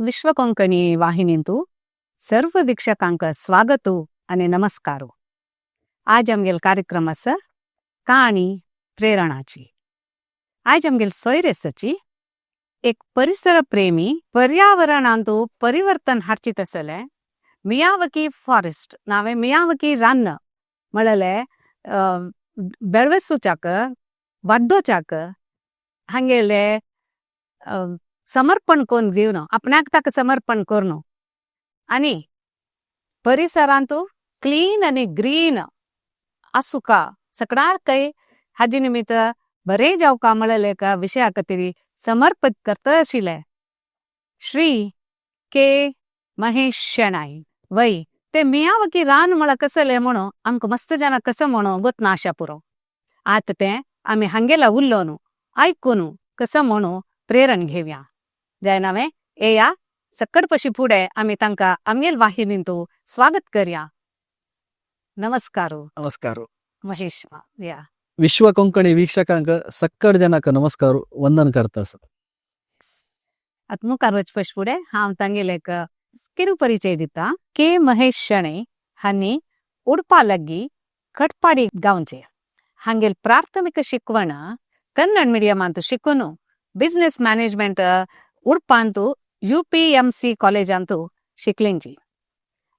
विश्व कोंकणी वाहिनींतु सर्व वीक्षकांक स्वागत आणि नमस्कार. आज आमगेल कार्यक्रम आसा कहाणी प्रेरणाची. आज आमगेल सोयरेसाची एक परिसर प्रेमी, पर्यावरणांतु परिवर्तन हाडचीत आसले, मियावकी फॉरेस्ट नावे मियावकी रान्न म्हळले बेळवेसूचाक वाड्डोचाक हांगेले समर्पण करून दिवन, आपणाक ताका समर्पण करून आणि परिसरांतु क्लीन आणि ग्रीन आसुका सगळ्याक काही हाजी निमित्त बरे जावका म्हळले का विशया खातीर समर्पित करता आशिल्ले श्री के महेश शेणाई. वय ते मियावकी रान म्हळ्यार कसले म्हणून आमकां मस्त जाणा कसं म्हणून गोत ना आशा पुरो. आतां तें आमी हांगेला उल्लो न्हू, आयकून कसं म्हणून प्रेरण घेवया जाय नावें. येया, सकड पशी फुडें आमी तांकां आमगेल वाहिनींतू स्वागत करया. नमस्कार. नमस्कार. महेश या. विश्व कोंकणी वीक्षकांक सक्कड जनाक नमस्कार, वंदन करता. आतां मुखार वच पश फुडें हांव तांगेले एक किरू परिचय दिता. के महेश शणै हांणी उडपा लागीं कटपाडी गांवचे. हांगेल प्राथमिक शिकवण कन्नड मिडियमांत शिकून बिझनेस मॅनेजमेंट उडपांतू यूपीएमसी कॉलेजांतू शिकलेंची.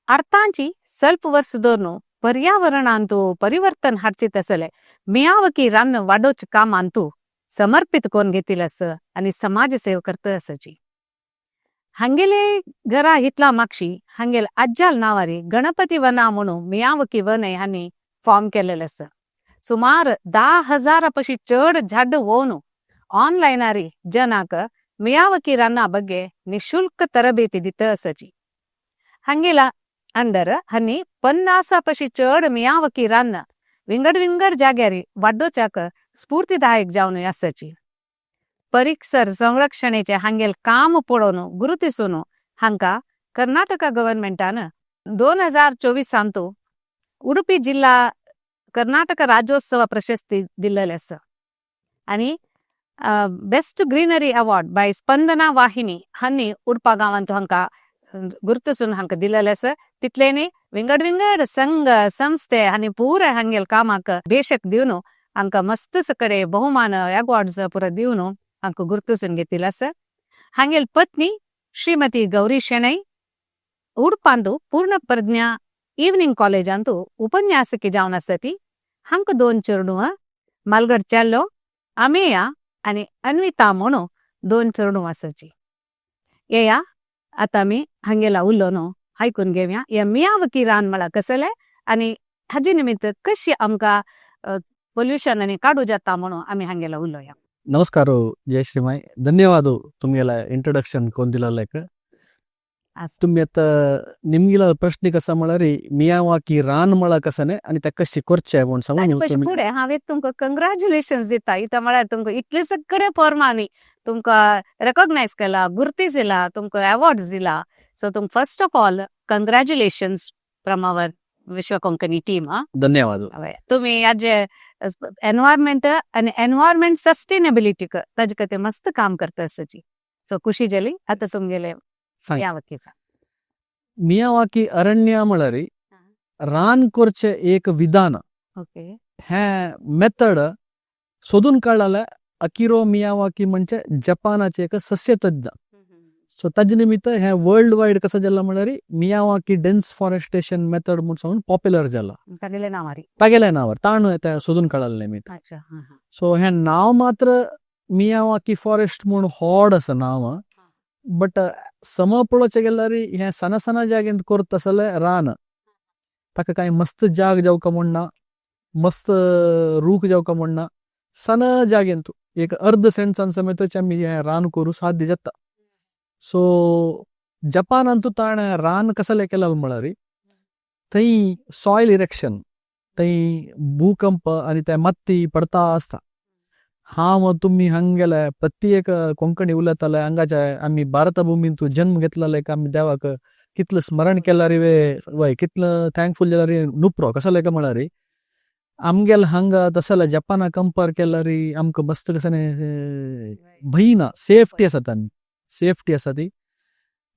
अर्थांची ಸ್ವಲ್ಪ वर्स धरून पर्यावरणांतू परिवर्तन हाडचीत आसले मियावकी रान्न वाडोवचे कामांतू समर्पित करून घेतील आस आनी समाज सेवा करता आसाची. हांगेले घरा हितला मागशी हांगेल आज्जाल नांवारी गणपती वना म्हणून मियावकी वन हांणी फॉर्म केलेलें आसा. सुमार 10,000 पशी चड झाड वोवन ऑनलायनारी जनाक मियावकी रान्ना ಬಗ್ಗೆ निशुल्क ತರಬೇತಿ दिता आसाची. हांगेला अंडर हांणी 50 पशी चड मियावकी रान्न विंगड विंगड जाग्यारी वाडोवच्याक स्फूर्तिदायक जावन आसाची. परिसर संरक्षणेचे हांगेल काम पळोवन, गुरुतिसून हांकां कर्नाटका गव्हर्मेंटान 2024 उडुपी जिल्हा कर्नाटक राज्योत्सव प्रशस्ती दिल्लेले आसा आनी बेस्ट ग्रीनरी अवॉर्ड बाय स्पंदना वाहिनी हांणी उडपा गांवांत हांकां गुरुतसून हांकां दिल्लेले आसा. तितले न्ही, विंगड विंगड संघ संस्थे आनी पुराय हांगेल कामाक बेशक दिवन हांकां मस्त कडेन बहुमान अवॉर्ड्स पुरा दिवन हांकां गुर्तसून घेतिल्ले आसा. हांगेल पत्नी श्रीमती गौरी शणै उडपांतू पूर्ण प्रज्ञा इव्हनिंग कॉलेजांतू उपन्यासकी जावन आसा ती. हांकां दोन चेडवां, मालगड चेल्लो अमेया आनी अन्विता म्हणून दोन चेडूं आसाची. येया, आतां आमी हांगेला उल्लो न्हू आयकून घेवया हे मियावकी रान म्हळ्यार कसलें आनी हाजे निमित्त कशी आमकां पोल्युशन आनी काडू जाता म्हणून आमी हांगेला उलोवया. नमस्कार, जय श्रीमाय. धन्यवाद तुमगेला इंट्रोडक्शन कोण दिलेलेक. आसा. तुम्ही आता निमगिला प्रश्न कसा म्हळ्यार मियावाकी रान म्हळ्यार कसने आणि त्या कशी करचे म्हूण ताजे सांगून. पयशे फुडें हांव एक तुमकां कंग्रॅच्युलेशन्स दिता. इथं म्हळ्यार तुमकां इतले सगळे पोरमांनी तुमकां रेकॉग्नायज केला, गुर्तीस दिला, तुमकां अवॉर्ड्स दिला. सो तुमकां first of all congratulations from our Vishwa Konkani team. हा. धन्यवाद. हय, तुम्ही हाजे एनवायरमेंट आनी एनवायरमेंट सस्टेनेबिलिटी ताजे खातीर मस्त काम करता आसाची. सो खुशी जाली. आतां तुमगेले सांग. मियावाकीचा. मियावाकी अरण्य म्हळ्यार रान करचे एक विधान. हे मेथड सोदून काडलेले अकिरो मियावाकी म्हणजे जपानाचे एक सस्यतज्ञ. सो ताजे निमित्त हे वर्ल्ड वायड कसं जाला म्हळ्यार मियावाकी डेन्स फॉरेस्टेशन मेथड म्हूण सांगून पॉप्युलर जाला. तागेले नांवारी. तागेल्या नांवार, ताण तें सोदून काडलेलें निमित्त. अच्छा हा हा सो हें नांव मात्र मियावाकी फॉरेस्ट म्हूण होड आसा नांव, बट सम पळोवचें गेल्यार हें सना सना जागेंत करता जाल्यार रान ताका कांय मस्त जाग जावका म्हूण ना, मस्त रूख जावका म्हूण ना. सना जागेंत एक अर्द सेंट्सान समेतच आमी हें रान करूं साध्य जाता. सो जपानांतू ताणें रान कसलें केलां म्हळ्यार थंय सॉयल इरेक्शन, थंय भूकंप आनी ते माती पडता आसता. हांव तुमी हांग गेले, प्रत्येक कोंकणी उलयताले हांगाचे, आमी भारत भुमींत जन्म घेतलेले, आमी देवाक कितलें स्मरण केल्यार वे वय कितलें थँकफूल जाल्यार नुप्रो. कसलें काय म्हळ्यार आमगेले हांगा तसले जपाना कंपेर केल्यार आमकां मस्त कसं भंय ना, सेफ्टी आसा, आमी सेफ्टी आसा ती.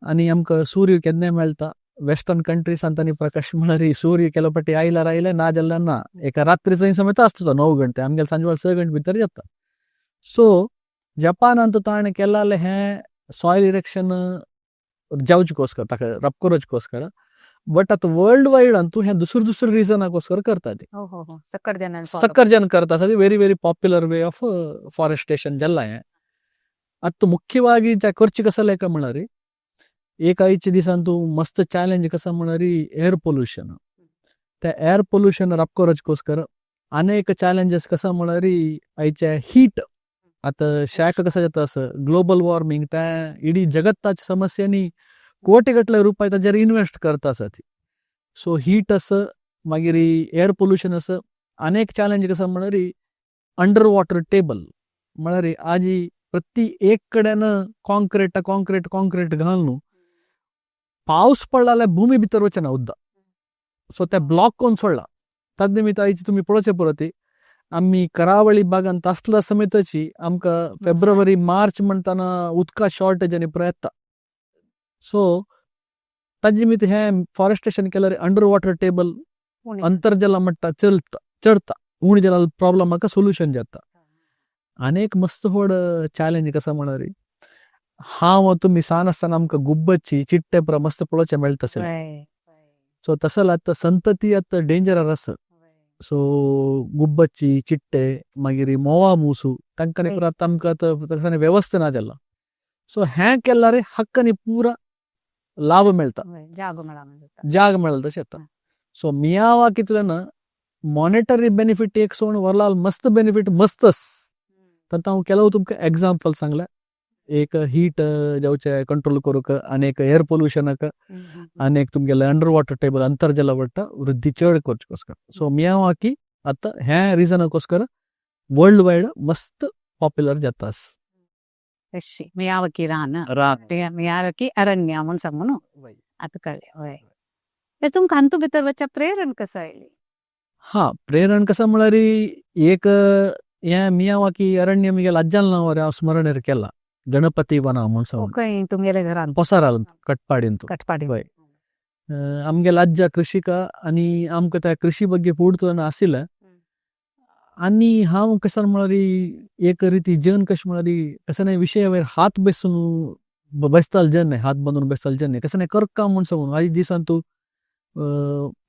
आनी आमकां सूर्य केन्नाय मेळटा. वेस्टर्न कंट्रीसान तांणी प्रकाश म्हळ्यार सूर्य केलो पटी आयल्यार आयले, ना जाल्यार ना. एका रात्रीचो समेत आसता 9 घंटे, आमगेले सांजवेळ 6 घंटे भितर जाता. सो जपानांत ताणें केलाले हें सॉयल इरेक्शन जावचेकोस्कर, ताका रब करोचकोस्कर. बट आतां वर्ल्ड वायड अंतू हें दुसरे दुसरे रिजनाकोस्कर करता ती. हो हो हो सक्कड जणांनी follow. सक्कर जन करता आसा. Very very popular way of forestation जाल्ला हें. आतां मुख्यವಾಗಿ त्या करचे कसं लेका म्हळ्यार, एक आयच्या दिसान तूं मस्त चॅलेंज कसं म्हळ्यार एअर पोल्युशन. त्या एअर पोल्युशन रब करोचकोस्कर अनेक चॅलेंजेस कसं म्हळ्यार आयचे हीट, आतां शाक कसं जाता असं ग्लोबल वॉर्मिंग, त्या इडी जगत्ताच्या समस्यांनी कोटीगटले रुपये ताजेर इन्वेस्ट करता आसा ती. सो हीट आसा, मागीर एअर पोल्युशन आसा. अनेक चॅलेंज कसं म्हळ्यार अंडर वॉटर टेबल म्हळ्यार आजी प्रति एक कडेन कॉन्क्रीट कॉन्क्रीट कॉन्क्रीट घालून पावस पडला, भूमी भितर वचना उद्दा. सो ते ब्लॉक कोण सोडला. तद निमित्त आयची तुमी पळोवचे परत, आमी करावळी भागांत आसला समेतची आमकां फेब्रुवारी मार्च म्हणटाना उदका शॉर्टेज आनी पुरो येता. सो ताजे निमित्त हें फॉरेस्टेशन केल्यार अंडर वॉटर टेबल अंतर्जल मट्ट चलता चडता, उणी जल प्रॉब्लम म्हाका सोल्युशन जाता. अनेक मस्त व्हड चॅलेंज कसं म्हळ्यार, हांव तुमी सान आसतना आमकां गुब्बची चिट्टे पुरा मस्त पळोवचें मेळटा आसलें. सो तसो आतां संतती आतां डेंजर आसा. सो गुब्बची चिट्टे, मागीर मोवा मुसू, तांकां पुरा आतां आमकां आतां वेवस्था ना जाला. सो हें केल्यार हक्कानी पुरा लाभ मेळटा. जागो मेळा म्हणजे. जाग मेळटा तशें येता. सो मियावाकींतल्यान मॉनेटरी बेनिफीट एक सोड, वरलाल मस्त बेनिफीट मस्तच. तर हांव केलो तुमकां एग्जाम्पल सांगलें, एक हीट जावचे कंट्रोल करूंक, आनी एक एअर पोल्युशनाक, आनी एक तुमगेले अंडर वॉटर टेबल ಅಂತರ್ಜಲ ಮಟ್ಟ वृद्धी चड करचेकोस्कर. सो मियावाकी आतां हें रिजनाकोस्कर वर्ल्ड वायड मस्त पॉप्युलर जाता. तशी मियावकी रान. रान. मियावकी अरण्य म्हूण सांगू न्हू आतां कळ्ळें. हय, तुमकां हातूंत भितर वचच्या प्रेरण कसं आयली? हा, प्रेरण कसं म्हळ्यार, एक हें मियावाकी अरण्य मिगेल अज्जान नांवार हांव स्मरणेर केला, गणपती वನ म्हूण सांगून. खंय तुमगेल्या घरान? पोसाराल कटपाडींत. कटपाडी. हय. आमगेले अज्जा कृषिक आनी आमकां त्या कृषी ಬಗ್ಗೆ पूर्तन आशिल्लें. आनी हांव कसं म्हळ्यार, एक रिती जन कशें म्हळ्यार कसं नाही विशयावयर हात बेसून बसताल जन न्हय, हात बांदून बेसताल जन न्हय. कसं नाही करका म्हूण सांगून आयज दिसान तूं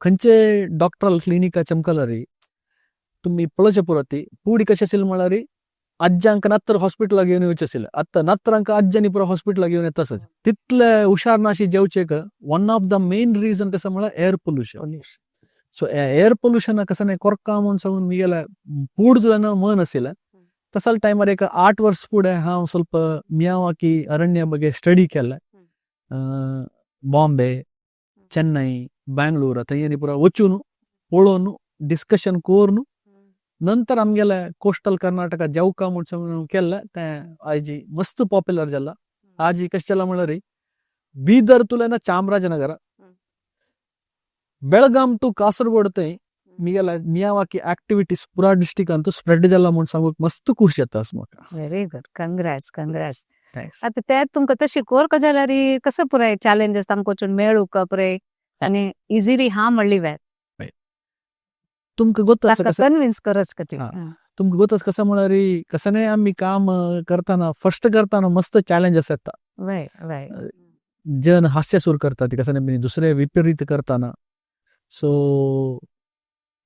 खंयचे डॉक्टराल क्लिनिका चमकलारी तुमी पळोवचें पुरो, ती पुडी कशें आशिल्लें म्हळ्यार, अज्जांक नत्तर हॉस्पिटलाक घेवन येवचें आशिल्लें, आतां नत्रांक अज्जांनी पुरो हॉस्पिटलाक घेवन येता आसत. तितले हुशार नाशी जेवचेक one of the main reason कसं म्हळ्यार air pollution. So air pollution कसं नाही कोरका म्हूण सांगून मिगेले पूड मन आशिल्लें. तसल टायमार एक 8 वर्स फुडें हांव ಸ್ವಲ್ಪ मियावाकी अरण्य ಬಗ್ಗೆ स्टडी केलें. बॉम्बे, चेन्नई, बँगलोर थंय पुरा वचून पळोवन डिस्कशन करून नंतर आमगेले कोस्टल कर्नाटक जेवका म्हूण सांगून केल्लें. तें आयजी मस्त पॉप्युलर जाला. आजी कशें जाला म्हळ्यार, बीदर तुलें चामराजनगर, बेळगाम टू कासरगोड थंय मिगेले मियावाकी ऍक्टिव्हिटीज पुरा डिस्ट्रिक्टांत स्प्रेड जाला म्हूण सांगूंक मस्त खुश जाता म्हाका. Very good, congrats, congrats. Thanks. आतां ते तुमकां तशी कोरका जाल्यार कसं पुराय चॅलेंजेस तांकां वचून मेळूंक पुराय आनी इजिली हा म्हणली वेळ तुमकां गोत आसा ताका कसं कन्विन्स करच खातीर. हा. तुमकां गोत आसा कसं म्हळ्यार, कसं नाही आमी काम करताना, फर्स्ट करताना मस्त चॅलेंजेस येता. वय वय जन हास्य सुरू करतात कसं नाही दुसरे विपरीत करताना. सो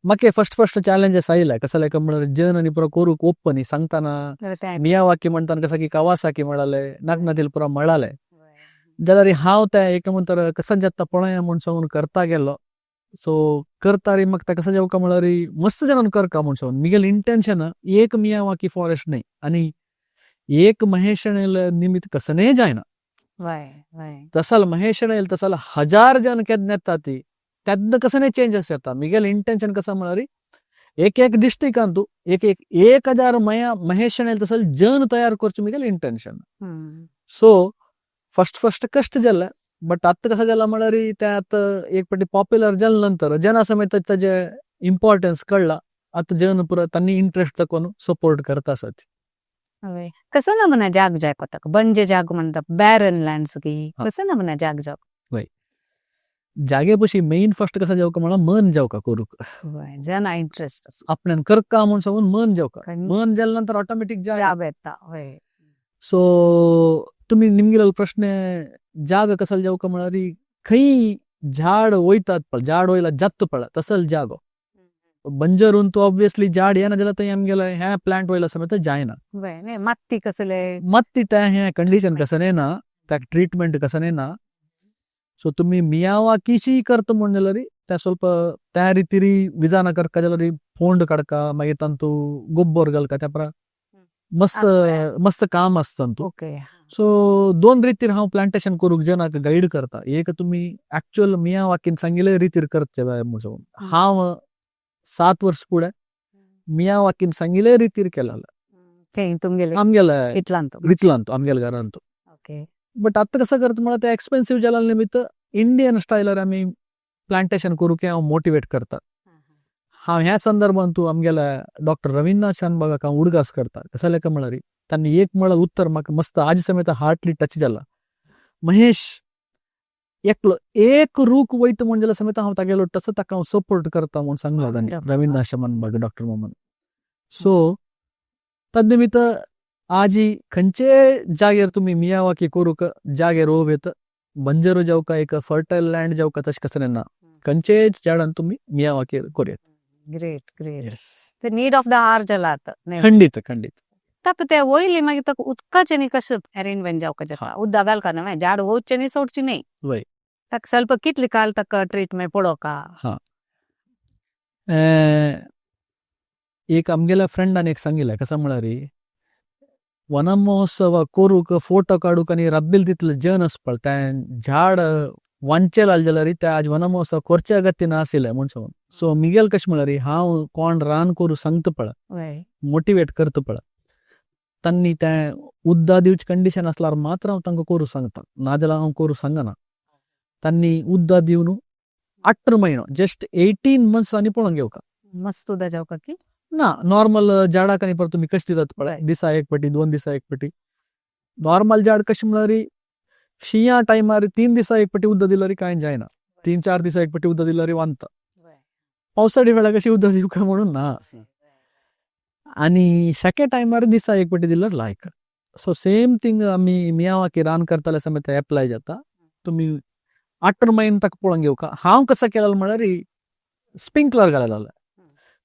म्हाका फर्स्ट फर्स्ट चॅलेंजेस आयले कसं लायक म्हळ्यार, जन आनी पुरो करूंक ओपन सांगताना, मियावाकी म्हणताना कसं की कवासाकी म्हळाले, नागनातील पुरा म्हळाले जाल्यार हांव तें एक म्हणतर कसं जाता पळया म्हूण सांगून करता गेलो. सो करता रे म्हाका तें कसं जावका म्हळ्यार, मस्त जाणान करका म्हूण सांगून मिगेल इंटेन्शन एक मियावाकी फॉरेस्ट न्हय आनी एक महेशणेल निमित्त कसनेय जायना. वय वय तसल महेशणेल तसल हजार जन केन्ना येता ती तेन्ना कसं नाही चेंजेस येता. मिगेल इंटेन्शन कसं म्हळ्यार, एक एक डिस्ट्रिक्टांतू एक एक 1000 मया महेशणेल तसल जन तयार करचें Miguel intention. So first first कष्ट जालें, बट आतां कसं जाला म्हळ्यार, तें आतां एक पाटी पॉप्युलर जाले नंतर जना समेत ताजें इम्पॉर्टन्स कळ्ळा. आतां जन पुरा तांणी इंट्रस्ट दाखोवन सपोर्ट करता आसात. हय, कसो नमुना जाग जाय कोताक बंजे जाग म्हणता, बॅरन लँड्स की कसो नमुना जाग जावक? वय, जागे पशी मेन फर्स्ट कसा जावका म्हणा मन जावका करूक. वय, जना इंटरेस्ट आसा. आपल्यान करका म्हूण सांगून मन जावका. मन जाल्या नंतर ऑटोमॅटीक जाग जाग येता, वय. सो तुमी निमगेलो प्रश्न जाग कसल जावका म्हळ्यार खंय झाड वयतात पळ, झाड वयला जात पळ तसल जागो. बंजरून तो ऑब्वियसली झाड येना जाल्यार थंय आमगेले हें प्लांट वयला समेत जायना. वय, न्ही माती कसले. माती तें हें कंडिशन कसं ना, ताका ट्रिटमेंट कसं ना. सो तुमी मियावाकीची करता म्हूण जाल्यार ते ಸ್ವಲ್ಪ त्या रितीरी विधान करका जाल्यार फोंड काडका, मागीर तांतू गोब्बर घालका, त्या परा मस्त मस्त काम आसता तंतू. सो दोन रितीर हांव प्लांटेशन करूक जनाक गायड करता. एक तुमी एक्चुअल मियावाकीन सांगिल्ले रितीर करचे म्हूण सांगून. हांव 7 वर्स फुडें मियावाकीन सांगिल्ले रितीर केलेलें. तुमगेले आमगेले इतलांत इतलांत आमगेले घरांत. बट आतां कसं करता म्हळ्यार ते एक्सपेन्सीव जाल्या निमित्त इंडियन स्टायलार आमी प्लांटेशन करूंक हांव मोटिवेट करता. हांव ह्या संदर्भान तूं आमगेल्या डॉक्टर रवींद्रनाथ शानभागाक हांव उडगास करता. कसो लेखा म्हळ्यार तांणी एक म्हळ्यार उत्तर म्हाका मस्त आज समेत हार्टली टच जाला. महेश एकलो एक रूख वयता म्हूण जाल्यार समेत हांव तागेलो तसो ताका हांव सपोर्ट करता म्हूण सांगला तांणी, रवींद्रनाथ शानभाग डॉक्टर मामान. सो तद निमित्त आजी खंयचे जागेर तुमी मियावाकी करूंक जागेर रोव येता, बंजरो जावका एक फर्टायल लँड जावका तशें कसलें ना, खंयचेय झाडान तुमी मियावाकी करूं येता. Great, great. ते नीड ऑफ the our जाला आतां. खंडीत खंडीत. ताका ते वयली मागीर ताका उदकाचें न्ही कशें अरेंजमेंट जावका जाता, उदक घालका न्हय, झाड वचचें न्ही, सोडचें न्ही. ताका ಸ್ವಲ್ಪ कितले काल ताका ट्रिटमेंट पळोवका. हां, एक आमगेल्या फ्रेंडान एक सांगिल्लें, कसो म्हळ्यार वनमहोत्सव करूंक फोटो काडूंक आनी रब्बील तितले जन आसता पळय, तें झाड वांचेल जाल्यार ते आज वनमहोत्सव करचे अगत्य नाशिल्लें म्हूण सांगून. सो मिगेल कशें म्हळ्यार हांव कोण रान करूं सांगता पळय, मोटिवेट करता पळय, तांणी तें उदक दिवचें कंडिशन आसल्यार मात्र हांव तांकां करूं सांगता, नाजाल्यार हांव करूं सांगना. तांणी उदक दिवन 18 म्हयनो, जस्ट 18 मंथ्स आनी पळोवंक घेवका. मस्त उदक जावका की? ना, नॉर्मल झाडाक आनी परत तुमी कशें दितात पळय, दिसा एक पटी, 2 दिसा एक पटी. नॉर्मल झाड कशें म्हळ्यार शिंया टायमार 3 दिसा एक पटी उदक दिल्यार कांय जायना, 3-4 दिसा एक पटी उदक दिल्यार वांदता. पावसाळी वेळार कशें उदक दिवका म्हणून ना. आनी शेके टायमार दिसा एक पटी दिल्यार लायक. सो सेम थींग आमी मियावाकी रान करताले समेत एप्लाय जाता. तुमी 18 म्हयने ताका पळोवंक घेवका. हांव कसो केलें म्हळ्यार स्प्रिंकलर घालेलें.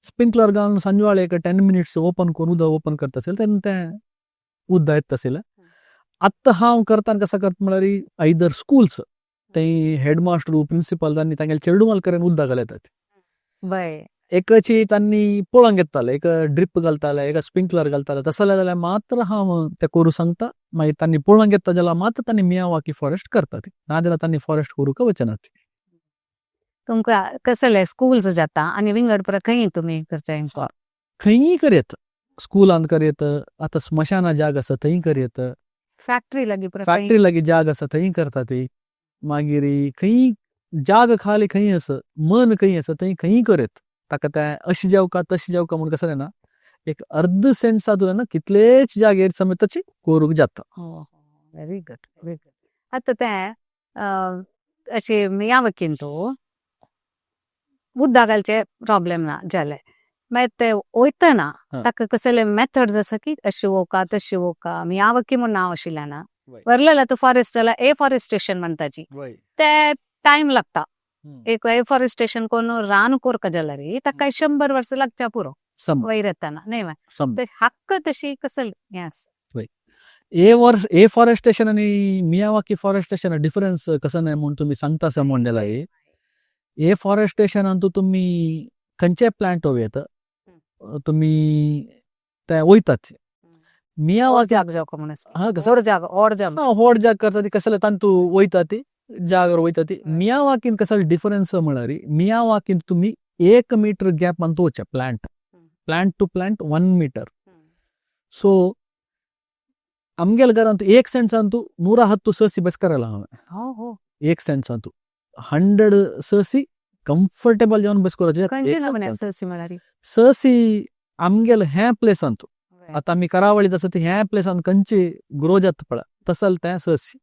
स्प्रिंकलर घालून सांजवाळ एक 10 मिनिट्स ओपन करून उदक ओपन करता आशिल्लें, तेन्ना तें उदक येता आशिल्लें. आतां हांव करता कसो करता म्हळ्यार आयदर स्कुल्स थंय हेडमास्टर प्रिंसिपल तांणी तांगेले चेडूमाल करून उदक घालयतात. एकाची तांणी पळोवंक येताले, एक ड्रीप घालताले, एक स्प्रिंकलर घालताले, तसो जाल्यार मात्र हांव तें करूं सांगता. मागीर तांणी पळोवंक येता जाल्यार मात्र तांणी मियावाकी फॉरेस्ट करतात, नाजाल्यार तांणी फॉरेस्ट करूंक वचनात. तुमकां कसले स्कुल्स जाता आनी विंगड परत खंय तुमी करचें? खंयी करयत, स्कुलांत करयत, आतां स्मशाना जाग आसा थंय करयत, फॅक्टरी लागीं, फॅक्टरी लागीं जाग आसा थंय करता ती. मागीर खंय जाग खाली खंय आसा, मन खंय आसा थंय खंय करयत. ताका तें अशें जावका तशें जावका म्हूण कसलें ना, एक अर्द सेंट्स ना कितलेच जागेर समेत करूंक जाता. Very good, very good. आतां तें अशें मियावाकीन तूं उदक घालचें प्रॉब्लेम ना जालें, मागीर ते वयतना ताका कसले मेथड्स आसा की अशें वोका तशें वोका, मियावाकी म्हूण नांव आशिल्लें ना वरलेलें तूं फॉरेस्ट एफॉरेस्टेशन म्हणटाची, ते टायम लागता. एक एफॉरेस्टेशन करून रान कोरका जाल्यार ताका 100 वर्सां लागच्या पुरो वयर येतना न्ही. हक्क तशी कसले हें आसा. एफॉरेस्टेशन आनी मियावाकी फॉरेस्टेशन डिफरन्स कसो न्हय म्हूण तुमी सांगता आसा म्हूण जाल्यार एफॉरेस्टेशनान तुमी खंयचे प्लांट वयता तुमी ते वयतात. मियावाकी व्हड जाग करता ती कसले तांतू वयता ती जागर वयता ती. मियावाकीन कसो डिफरन्स म्हळ्यार मियावाकीन तुमी 1 मीटर गॅप मान वचचे plant, plant to plant 1 metre. So आमगेल्या घरांत 1 सेंट्सांतू 110 ससी बेसकरायला हांवें. 1 सेंट्सांतू 100 ससी कंफर्टेबल जावन बेसकोराचे. ससी आमगेले हें प्लेसांतू आतां आमी करावळी आसा ती ह्या प्लेसान खंयची ग्रो जाता पळय तसल तें ससी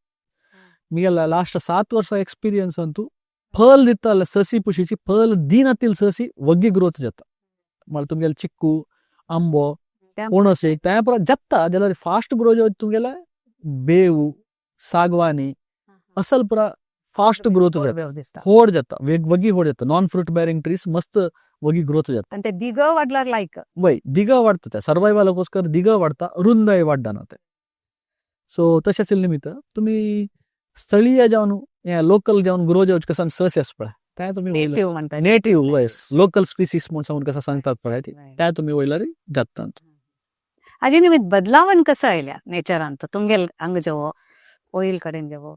मिगेला लास्ट 7 वर्सां एक्सपिरियन्स अंतू फल दिता ससी पुशीची फल दिनातील ससी वग्गी ग्रोथ जाता. म्हळ्यार तुमगेले चिक्कू आंबो पणस तें पुरा जाता जाल्यार फास्ट ग्रो जावचे तुमगेले बेव सागवानी असल पुरा फास्ट ग्रोथ जाता, होड जाता, वगी होड जाता. नॉन फ्रूट बेरिंग ट्रीज मस्त वगी ग्रोथ जाता. आनी ते दिग वाडल्यार लायक वय दिग वाडटा ते सर्वायवलाकोस्कर दिग वाडटा, रुंदय वाडना ते. सो तशें आशिल्ले निमित्त तुमी स्थळीय जावन हे लोकल जावन ग्रो जावचे कसान सस आसा पळय ते तुमी नेटिव्ह म्हणटा, नेटिव्ह वय लोकल स्पिसीस म्हूण सांगून कसं सांगतात पळय ते तुमी वयल्यार जाता. हाजे निमित्त बदलावण कसं आयल्या नेचरान तुमगेल हांगा जेवो ओईल कडेन जेवो?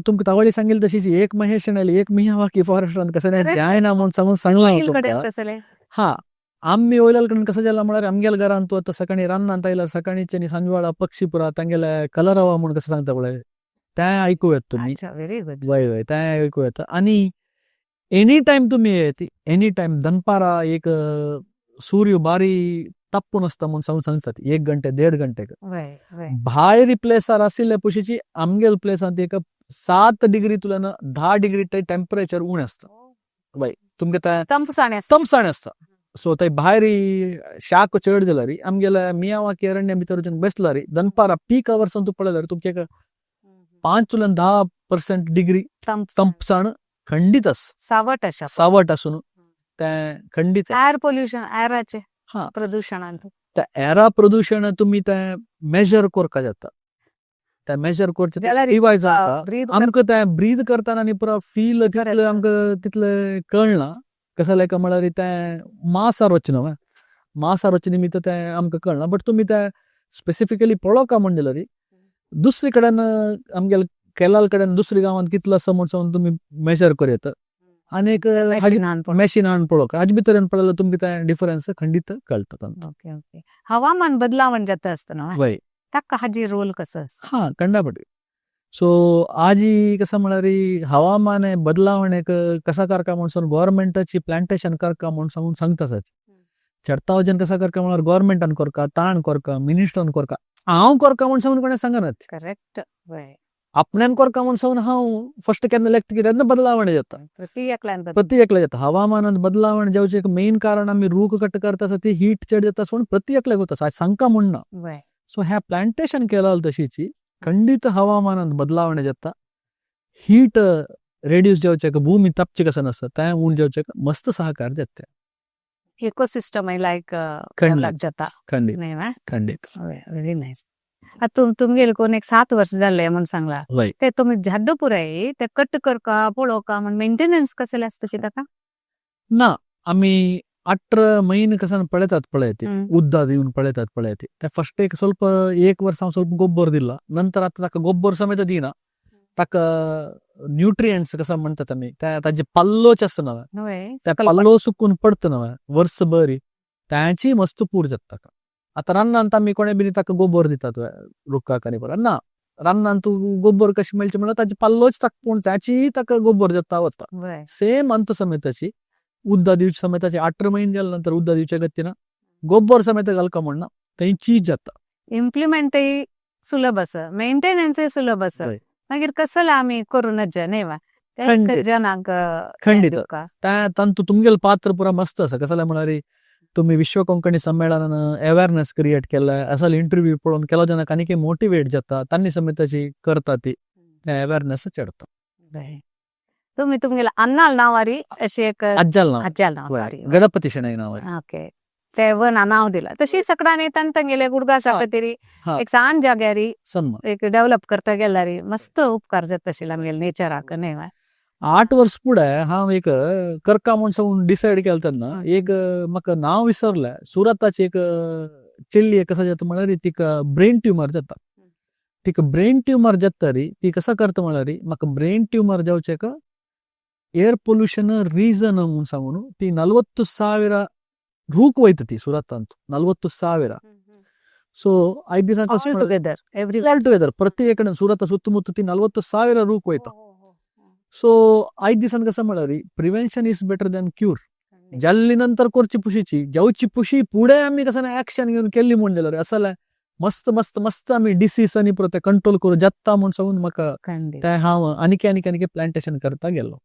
तुमकां तावळी सांगेल तशीच एक महेश आनी एक मियावाकी फॉरेस्टान कसं नाही जायना म्हूण सांगून सांगलां तुमकां. हा आम्ही ओयलाल कडेन कसं जाला म्हळ्यार आमगेल्या घरान तूं आतां सकाळीं रानांत आयल्यार सकाळींचे आनी सांजवेळा पक्षी पुरा तांगेले कलरवा म्हूण कसं सांगता पळय तें आयकूं येता तुमी. Very good. वय वय तें आयकूं येता. आनी एनी टायम तुमी येत एनी टायम दनपारा एक सूर्य बारी तापून आसता म्हूण सांगून सांगतात 1 घंटे 1.5 घंटे भायर प्लेसार आशिल्ले पुशीची आमगेल प्लेसांत एक 7 डिग्री तुल्यान 10 डिग्री टेम्परेचर उणें आसता. वय तुमकां तें तंपसाणें तंपसाणें आसता. सो थंय भायर शाक चड जाल्यार आमगेल्या मियावाकी अरण्या भितर वचून बसल्यार दनपारा पीक अवर्सान तूं पळयल्यार तुमकां एक 5 तुल्यान 10% डिग्री तंपसाण खंडीत आसा. सावट आसा, सावट आसून तें खंडीत. एअर पोल्युशन, एराचें प्रदुशणान त्या एरा प्रदुशण तुमी तें मेजर करपाक जाता. तें मेजर करचें रिवायज जाता आमकां तें ब्रीद करतना आनी पुरो फील तितलें आमकां तितलें कळना. कसो लायक म्हळ्यार तें मासार वचना न्हू, मासार वचचे निमित्त तें आमकां कळना. बट तुमी तें स्पेसिफिकली पळोवका म्हण जाल्यार दुसरे कडेन आमगेले केलाल कडेन दुसऱ्या गांवांत कितलो आसा म्हूण सांगून तुमी मेजर करूं येता आनी एक मॅशीन पळोवका हाजे भितर पळयल्यार तुमकां तें डिफरन्स खंडीत कळटा. Okay okay. हवामान बदलावण जाता आसतना वय ताका हाजी रोल कसो आसा? हा कंडापटी. सो आजी कसं म्हळ्यार हवामान बदलावण एक कसा करका म्हूण सांगून गव्हर्मेंटाची प्लांटेशन करका म्हूण सांगून सांगता आसात. चडतावजन कसा करका म्हळ्यार गव्हर्मेंटान करका, ताण करका, मिनिस्टरान करका, हांव करका म्हूण सांगून कोणें सांगनात. करेक्ट. आपल्यान करका म्हूण सांगून हांव फस्ट केन्ना लेखता कितें बदलावण जाता, प्रति एकल्या जाता. हवामानात बदलावण जावचें एक मेन कारण आमी रूख कट करता आसा ती हीट चड जाता सोड प्रति एकल्याक वता आयज सांगका म्हूण ना. सो ह्या प्लांटेशन केलाल तशीची खंडीत हवामानात बदलावण जाता, हीट रेड्यूस जावचें, भूमी तापची कसं नासता तें उण जावचें मस्त सहकार जाता. इकोसिस्टम लायक डेव्हलप जाता. खंडीत खंडीत. Very nice. आतां तुमगेले कोण एक 7 वर्स जाले म्हूण सांगला ते तुमी झाड्डो पुराय ते कट करका पळोवका म्हण मेंटेनन्स कसले आसता की ताका? ना आमी 18 म्हयने कसान पळयतात पळयती उद्दा दिवन पळयतात पळयती. ते फस्ट एक ಸ್ವಲ್ಪ 1 वर्स हांव ಸ್ವಲ್ಪ गोब्बर दिला नंतर आतां ताका गोब्बर समेत दिना. ताका न्यूट्रियंट्स कसं म्हणतात आमी ताजे पाल्लोच आसता नवे त्या पाल्लो सुकून पडटा नवे वर्स बरी ताची मस्त पूर जाता ताका. आतां रानांत आमी कोणे बीन ताका गोबर दितात रुखाक आनी परत ना रानांत तूं गोबर कशें मेळचें म्हणल्यार ताजे पाल्लोच ताका पूण ताची ताका गोबर जाता वता. सेम अंत समेताची उद्दा दिवचे समेताची 18 म्हयने जाले नंतर उद्दा दिवचे गतीना गोबर समेत घालका म्हणना थंयची जाता. इम्प्लिमेंटय सुलभ आसा, मेंटेनन्सय सुलभ आसा, मागीर कसले आमी करूं नज न्ही वा जनांक खंडीत. तांतू तुमगेलें पात्र पुरा मस्त आसा. कसलें म्हळ्यार तुमी विश्व कोंकणी संमेळनान अवेरनेस क्रिएट केलां असल इंटरव्यू पळोवन केलो जनाक आनीक मोटिवेट जाता तांणी समेताची करता ती अवेरनेस चडता. तुमी तुमगेले अन्नाल नांवारी अशी एक अज्जाल नांव, अज्जाल नांव, सॉरी, गणपती शणै नांव. ओके ते वन नांव दिला. तशी सकडाने तांगेले गुडगा खातीर एक सान जाग्यारी एक डेव्हलप करता गेल्यार मस्त उपकार जाता आशिल्ले आमगेले नेचराक न्ही वा. 8 वर्स फुडें हांव एक करका म्हूण सांगून डिसायड केलें तेन्ना एक म्हाका नांव विसरलें. सुरताची एक चेडली कशें जाता म्हळ्यार तिका ब्रेन ट्युमर जाता. तिका ब्रेन ट्युमर जाता ती ती कसो करता म्हळ्यार म्हाका ब्रेन ट्युमर जावचें एअर पोल्युशन रिजन म्हूण सांगून ती 40,000 रूख वयता ती सुरतांत 40,000. सो आयज दिसा ऑल टुगेदर प्रत्येक कडेन सुरता सुತ್ತमुತ್ತ ती 40,000 रूख वयता. सो आयज दिसान कसं म्हळ्यार prevention is better than cure. जाल्ली नंतर करची पुशीची जेवची पुशी पुढे आमी कसं ना ऍक्शन घेऊन केली म्हूण जाल्यार असले मस्त मस्त मस्त आमी डिसीस आनी पुरो ते कंट्रोल करू जाता म्हूण सांगून म्हाका खंडीत. ते हांव आनीक आनीक आनीक प्लांटेशन करता गेलो.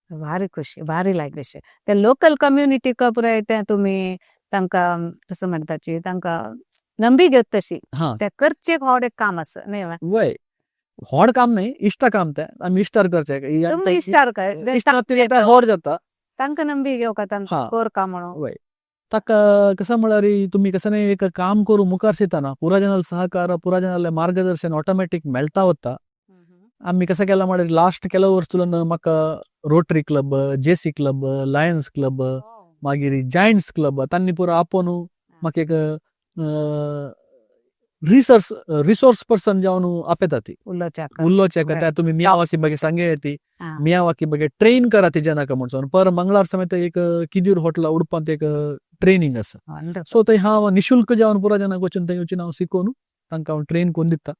भारी खुशी, भारी लायक अशें ते लोकल कम्युनिटीक पुराय ते तुमी तांकां कसं म्हणटाची तांकां नंबी घेत तशी ते करचे व्हड एक काम आसा न्ही वा? वय व्हड काम न्ही, इश्ट काम ते आमी इश्टार करचे. तुमी इश्टार काय इश्टार व्हड जाता. तांकां नंबी घेवका तांकां कर काम म्हणून. वय ताका कसं म्हळ्यार तुमी कसं नाही एक काम करू मुखार सरतना पुरा जनाल सहकार, पुरा जनाले मार्गदर्शन ऑटोमॅटीक मेळता वता. आमी कसं केला म्हळ्यार लास्ट ಕೆಲವು ವರ್ಷ म्हाका Rotary Club, JC Club, Lions Club, मागीर जायंट्स क्लब तांणी पुरो आपोवन म्हाका एक रिसोर्स पर्सन जावन आपयता ती. उलोवच्याक. उलोवचें त्या तुमी मियावाकी बगे सांगे ती, मियावाकी बगे ट्रेन करा ती जनाक म्हणून पर मंगळार समेत एक किदीर हॉटेल उडपांत एक ट्रेनिंग आसा. सो थंय हांव निशुल्क जावन पुरा जनाक वचून थंय वचून हांव शिकोवन तांकां हांव ट्रेन करून दिता.